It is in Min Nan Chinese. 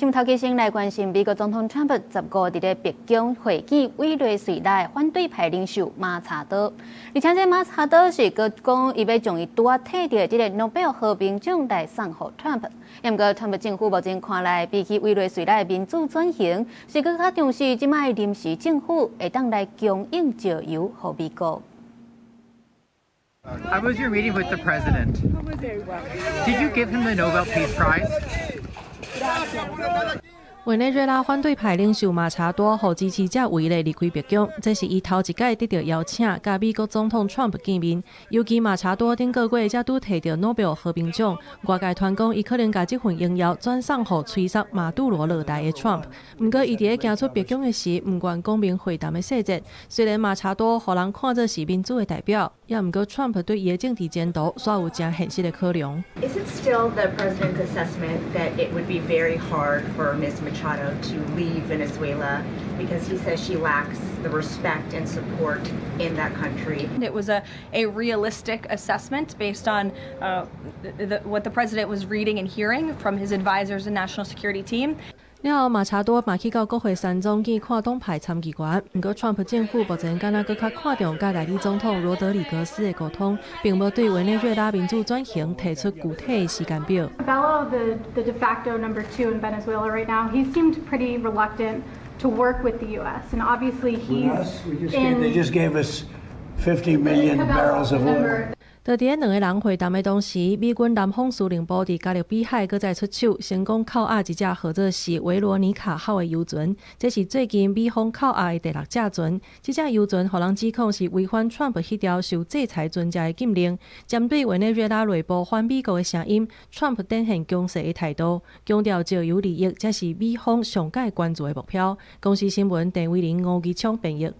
新聞頭家先來關心，美國總統川普15佇咧白宮會見委內瑞拉反對派領袖馬查多，而且這馬查多是閣講伊欲將伊拄仔提著這個諾貝爾和平獎來送予川普。毋過川普政府目前看來，比起委內瑞拉的民主轉型，是閣較重視這擺臨時政府會當來供應石油予美國。 How was your meeting with the president? Did you give him the Nobel Peace Prize? 委內瑞拉反對派領袖馬查多予支持者圍咧離開白宮，這是伊頭一擺得著邀請，佮美國總統川普見面。尤其馬查多頂個月才拄提著諾貝爾和平獎，外界傳講伊可能共這份榮耀轉送予催殺馬杜羅落台的川普。毋過伊佇咧行出白宮的時，毋願講明會談的細節。雖然馬查多予人看做是民主的代表，也毋過川普對伊的政治前途煞有誠現實的考量。 Is it still the president's assessment that it would be very hard for Ms. Machado to leave Venezuela because he says she lacks the respect and support in that country? It was a realistic assessment based on what the president was reading and hearing from his advisors and national security team. 了後，馬查多嘛去到國會山莊見跨黨派參議員。毋過，川普政府目前敢若閣較看重佮代理總統羅德里格斯的溝通，並無對委內瑞拉民主轉型提出具體的時間表。 Cabello, the de facto number two in Venezuela right now, he seemed pretty reluctant to work with the U.S. And obviously he's in. They just gave us 50 million barrels of oil. 就佇咧兩个人會談的當時，美軍南方司令部佇加勒比海閣再出手，成功扣押一隻號做是維羅妮卡號的油船。這是最近美方扣押的第六隻船。這隻油船予人指控是違反川普彼條受制裁船隻的禁令。針對委內瑞拉內部反美國的聲音，川普展現強勢的態度，強調石油利益才是美方上蓋關注的目標。公視新聞鄧偉玲、吳吉昌編譯。